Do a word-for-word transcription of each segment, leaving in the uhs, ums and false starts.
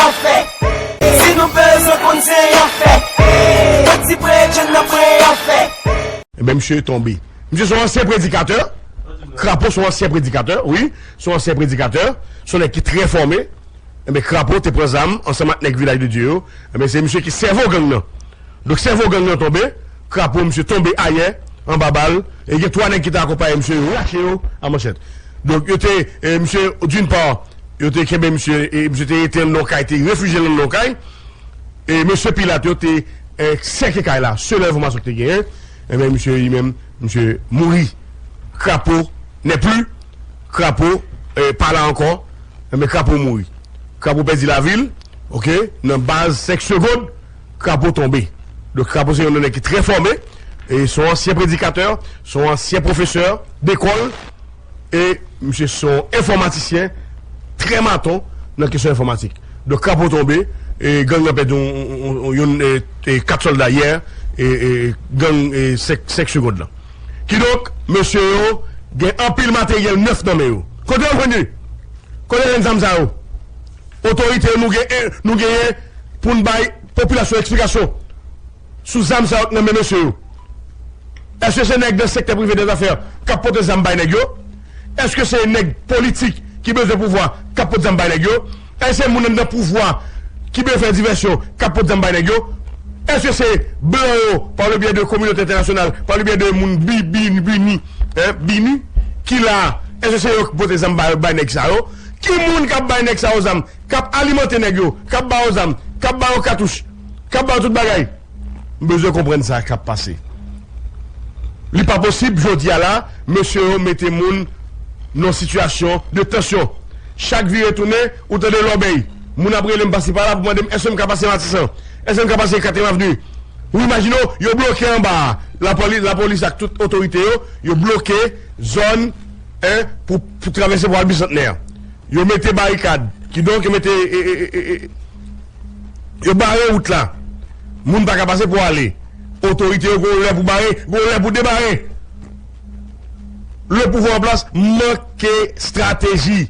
Anfè, si nou bezwen konn se anfè, yon ti pre John nan pre anfè. Ebyen, misye tonbe. Misye se yon ansyen predikatè. Krapo se yon ansyen predikatè, wi. Se yon ansyen predikatè. Se yon nèg ki trè fòme. Ebyen, Krapo te pran zam ansanm ak nèg Vilaj de Dye yo. Ebyen, se misye ki sèvo gang nan. Donk, sèvo gang nan tonbe. Krapo, misye tonbe ayè, anba bal. E gen twa nèg ki te akonpaye misye, yo rache yo a manchèt. Donk, yo te, e, misye, d'une part, yo te kenbe misye, e misye te rete anndan yon kay, te refijye l anndan yon kay. E mesye Pilat yo te, e, sèke kay la, selon enfòmasyon ki te genyen. Ebyen, misye li menm, misye mouri. Krapo n'est plus. Krapo, e, pa la ankò. Ebyen, Krapo mouri. Krapo pèdi lavi l, oke, nan baz senk segonn, Krapo tonbe. Donk, Krapo se yon nèg ki trè fòme, e se yon ansyen predikatè, se yon ansyen pwofesè dekòl, e misye se yon enfòmatisyen trè maton nan kesyon enfòmatik. Donk, Krapo tonbe, e gang nan pèdi yon, yon, yon, e, e, kat sòlda yè, e, e, gang, e, senk, senk segonn lan. Kidonk, mesye yo gen anpil materyèl nèf nan men yo. Kote yo jwenn li? Kote yo jwenn zam sa yo? Otorite yo, nou gen, nou genyen pou n bay popilasyon eksplikasyon sou zam sa yo k nan men mesye yo. Èske se nèg nan sektè prive dèzafè k ap pote zam bay nèg yo? Èske se nèg politik ki bezwen pouvwa k ap pote zam bay nèg yo? Èske se moun anndan pouvwa ki bezwen fè divèsyon k ap pote zam bay nèg yo? Èske se blan yo, pa le byè de kominote entènasyonal, pa le byè de moun bi, bi, bini, en, bini, ki la? Èske se yo k pote zam bay, bay nèg sa yo? Ki moun k ap bay nèg sa yo zam, k ap alimante nèg yo, k ap ba yo zam, k ap ba yo katouch, k ap ba yo tout bagay? M bezwen konprann sa k ap pase. Li pa posib, jodi a la, mesye yo mete moun nan sitiyasyon de tansyon. Chak vire tounen, ou tande lòbèy. Moun ap rele m pase pa la pou mande m èske m ka pase Matisan, èske m ka pase Katriyèm Avni. Ou imajine w, yo bloke anba a. Lapoli-, lapolis ak tout otorite yo, yo bloke zòn, en, pou, pou travèse pou al Bisantnè. Yo mete barikad. Kidonk, yo mete, e, e, e, e, e, yo bare wout la. Moun pa ka pase pou ale. Otorite yo gon lè pou bare, gon lè pou debare. Le pouvwa an plas manke estrateji.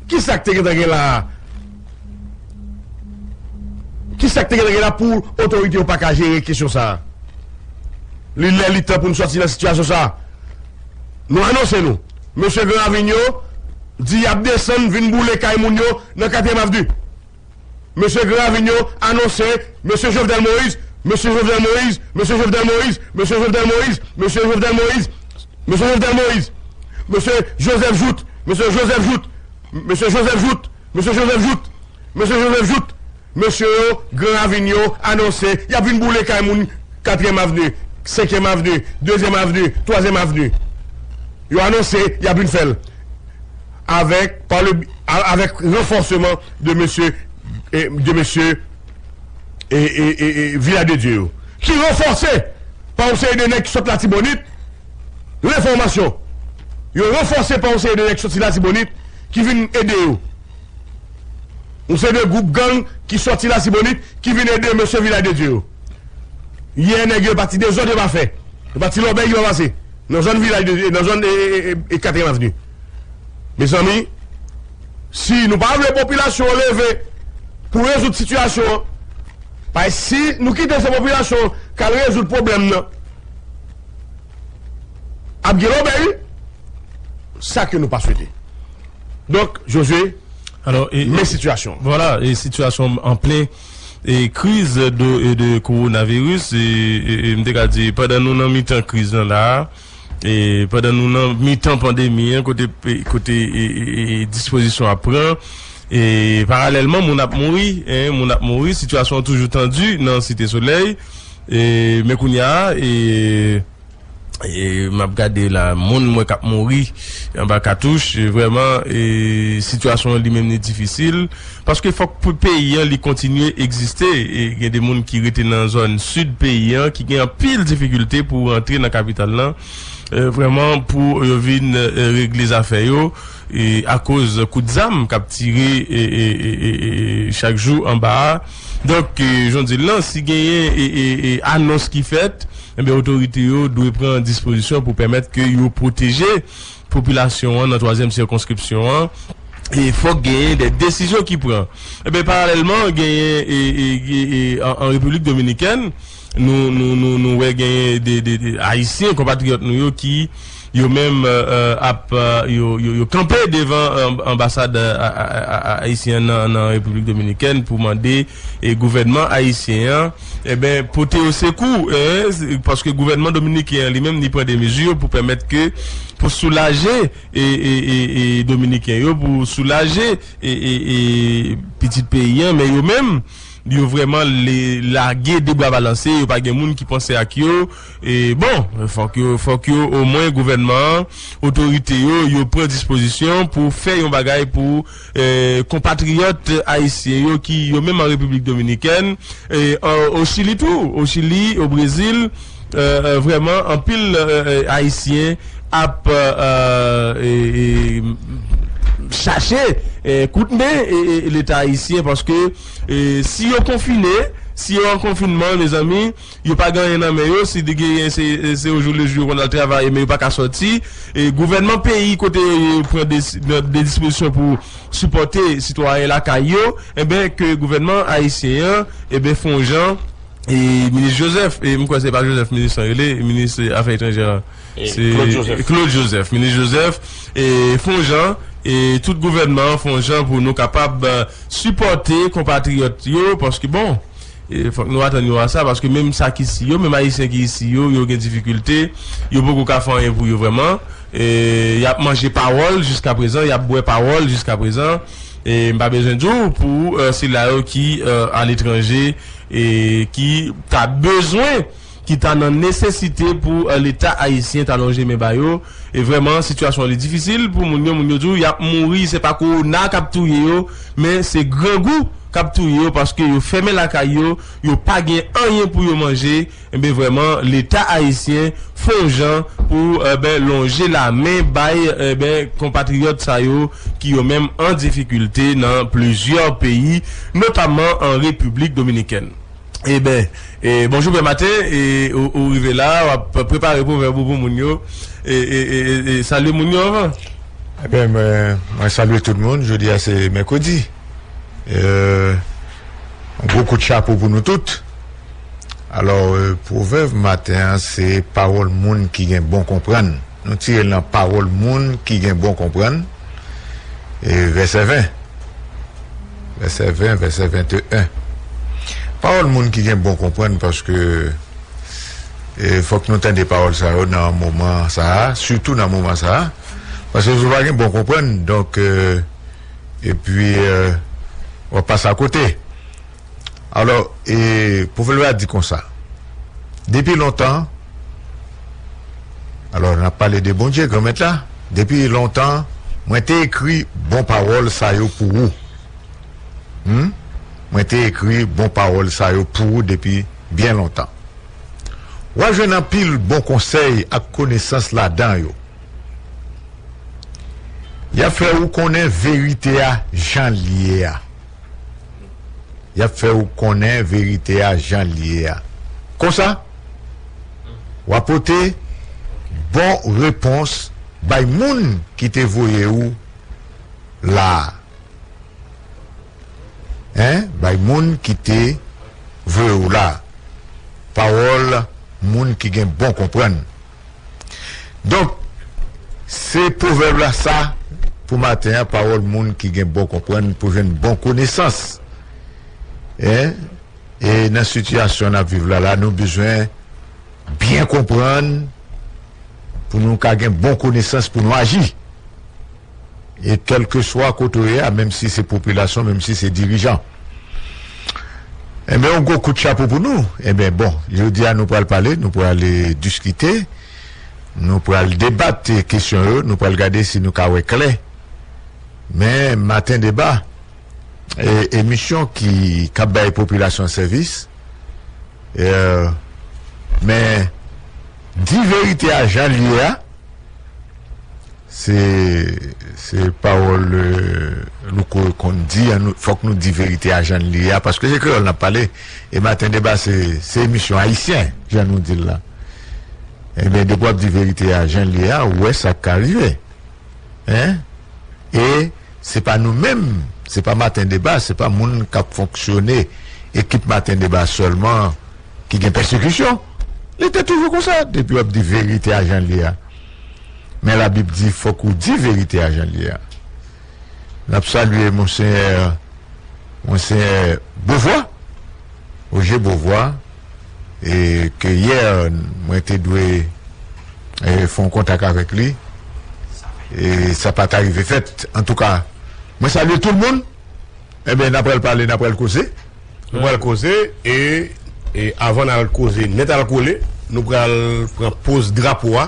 Kisa k te gentan gen la a? Kisa k te gentan gen la pou otorite yo pa ka jere kesyon sa a? Li lè, li tan pou n sòti nan sitiyasyon sa a. Nou anonse nou. Mesye Gran Ravin yo di y ap desann vin boule kay moun yo nan Katriyèm Avni. Mesye Gran Ravin yo anonse, mesye Jovenel Moïse, mesye Jovenel Moïse, mesye Jovenel Moïse, mesye Jovenel Moïse, mesye Jovenel Moïse, mesye Jovenel Moïse, mesye Joseph Jouthe, mesye Joseph Jouthe, mesye Joseph Jouthe, mesye Joseph Jouthe, mesye Joseph Jouthe, mesye yo, Gran Ravin yo anonse y ap vin boule kay moun Katriyèm Avni, Senkyèm Avni, Dezyèm Avni, Twazyèm Avni. Yo anonse y ap vin fè l avèk, pa le, a-, avèk ranfòseman de mesye, e, de mesye, e, e, e, e, Vilaj de Dye yo. Ki ranfòse pa yon seri de nèg ki sot Latibonit, lenfòmasyon. Yo ranfòse pa yon seri de nèg ki soti Latibonit ki vin ede yo. Yon seri de gwoup gang ki soti Latibonit ki vin ede mesye Vilaj de Dye yo. Yè, nèg yo pati dezòd yo pa fè. Yo pati lòbèy yo pa pase. Nan zòn Vilaj de Dye, nan zòn, e, e, e, e Katriyèm Avni. Mezanmi, si nou pa vle popilasyon an leve pou rezoud sitiyasyon an, paske si nou kite se popilasyon k al rezoud pwoblèm nan, ap gen lòbèy, wi. Sa ke nou pa swete. Donk, Josué, alò, e, men e, sitiyasyon. Vwala, e sitiyasyon an plen, e kriz de, e de kowonaviris, e, e, e m te ka di, pandan nou nan mitan kriz lan la a, e pandan nou nan mitan pandemi an, kote, kote, e, e, e, e dispozisyon ap pran, e paralèlman, moun ap mouri, en, moun ap mouri, sitiyasyon an toujou tandi nan Site Solèy, e, men kounye a, e, e, m ap gade la, moun m wè k ap mouri anba katouch, e, vrèman, e, sitiyasyon an li menm li difisil, paske fòk pou peyi an li kontinye egziste, e, gen de moun ki rete nan zòn sid peyi an, ki gen anpil difikilte pou rantre nan kapital lan, e, vrèman pou yo vin, e, regle zafè yo, e, akoz kout zam k ap tire, e, e, e, e, e, chak jou anba a. Donk, e, jan w di l lan, si genyen, e, e, e, anons ki fèt, enben, otorite yo dwe pran dispozisyon pou pèmèt ke yo pwoteje popilasyon an nan twazyèm sikonskripsyon an, e fòk genyen de desizyon ki pran. Enben, paralèlman, genyen e, e, e, e, an, an Repiblik Dominikèn, nou, nou, nou, nou wè genyen de, de, de Ayisyen, konpatriyòt nou yo ki yo menm, euh, euh, ap, euh, yo, yo, yo kanpe devan, euh, anbasad, euh, a, a, a, a, ayisyen nan, nan Repiblik Dominikèn pou mande e gouvènman ayisyen an, enben, pote yo sekou, en, se, paske gouvènman dominiken an li menm li pran de mezi pou pèmèt ke, pou soulaje e, e, e, e dominiken yo, pou soulaje e, e, e pitit peyi an, men yo menm, yo vrèman le, lage de bra balanse, yo pa gen moun ki panse ak yo. E bon, fòk yo, fòk yo, omwen gouvènman an, otorite yo, yo pran dispozisyon pou fè yon bagay pou, eh, konpatriyòt ayisyen yo ki yo menm an Repiblik Dominikèn, e, an, o Chili tou, o Chili, o Brezil, euh, euh, vrèman, anpil, euh, euh, Ayisyen ap, euh, euh, e, e, chache, e, kout men e, e, Leta ayisyen, paske, e, si yo konfine, si yo an konfinman, mezanmi, yo pa gen anyen nan men yo, si te genyen se, se o jou le jou yo konn al travay, men yo pa ka sòti. E gouvènman peyi kote yo ye pran de, de, de dispozisyon pou sipòte sitwayen lakay yo, enben, ke gouvènman ayisyen an, enben, fè yon jan, e minis Joseph, e m kwè se pa Joseph minis lan rele, minis afè etranjè a. E se Claude Joseph. Claude Joseph, minis Joseph, e fè yon jan, e tout gouvènman an fè yon jan pou nou kapab, euh, sipòte konpatriyòt yo, paske bon, e fòk nou atann yo a sa, paske menm sa ki isi yo, menm ayisyen ki isi yo, yo gen difikilte, yo poko ka fè anyen pou yo vrèman, e y ap manje pawòl jiska prezan, y ap bwè pawòl jiska prezan, e m pa bezwen di w pou, euh, sila yo ki, euh, aletranje, e ki ta bezwen, ki ta nan nesesite pou, euh, Leta ayisyen ta lonje men ba yo. E vrèman, sitiyasyon an li difisil pou moun yo. Moun yo di w y ap mouri, se pa kowona k ap touye yo, men se grangou k ap touye yo, paske yo fèmen lakay yo, yo pa gen anyen pou yo manje. Enben, vrèman, Leta ayisyen fè yon jan pou, enben, lonje lamen bay, enben, konpatriyòt sa yo ki yo menm an difikilte nan plizyè peyi, notamman an Repiblik Dominikèn. Eben, e, bonjou Pè Maten, e, ou, ou rive la, w ap prepare pwovèb ou pou moun yo, e, e, e, e, e salye moun yo anvan. Eben, mwen, mwen salye tout moun, jodi a se mèkredi. E, yon gwo kout chapo pou nou tout. Alò, e, pwovèb maten an, se pawòl moun ki gen bon konprann. Nou tire l nan pawòl moun ki gen bon konprann, e, vèsè ven. Vèsè ven, vèsè venteyen. Pawòl moun ki gen bon konprann, paske, e, fòk nou tande pawòl sa yo nan moman sa a, sitou nan moman sa a, paske si w pa gen bon konprann, donk, e, epi, e, w ap pase akote. Alò, e, pwovèb la di konsa, depi lontan, alò, n ap pale de Bondye, Granmèt la, depi lontan, mwen te ekri bon pawòl sa yo pou ou. Hmm? Mwen te ekri bon pawòl sa yo pou ou depi byen lontan. W a jwenn anpil bon konsèy ak konesans ladan yo. Y ap fè ou konnen verite a jan l ye a. Y ap fè ou konnen verite a jan l ye a. Konsa, w a pote bon repons bay moun ki te voye ou la a. Hein? Bay moun ki te voye ou la a. Pawòl moun ki gen bon konprann. Donk, se pwovèb la sa pou maten an, pawòl moun ki gen bon konprann pou jwenn bon konesans. Hein? E nan sitiyasyon n ap viv la, la, nou bezwen byen konprann pou nou ka gen bon konesans pou nou aji. E kèlkeswa kote w ye a, menm si se popilasyon, menm si se dirijan. Enben, yon gwo kout chapo pou nou. Enben, bon, jodi a nou pral pale, nou pral, e, diskite, nou pral debat, e, kesyon yo, nou pral gade si nou ka wè klè. Men, Maten Deba, e, emisyon ki, k ap bay popilasyon sèvis, e, men, di verite a jan l ye a, se, se pawòl, e, Louko konn di, an nou, fòk nou di verite a jan l ye a, paske se kreyòl n ap pale, e Maten Deba se, se emisyon ayisyen, jan nou di l la. Ebyen, depi w ap di verite a jan l ye a, ou wè sa k ka rive. Hein? E Se pa nou menm, se pa Maten Deba, se pa moun k ap fonksyone ekip Maten Deba sèlman ki gen pèsekisyon. Li te toujou konsa, depi w ap di verite a jan l ye a. Men Labib di fòk ou di verite a jan l ye a. N ap salye Monseyè, Monseyè Beauvoir, Roger Beauvoir, e ke yè mwen te dwe e, fè yon kontak avèk li, e sa pa t arive fèt. Antouka, mwen salye tout moun. Enben, n ap pral pale, n ap pral koze. Nou pral koze, e, e avan n al koze nèt al kole, nou pral pran poz drapo a.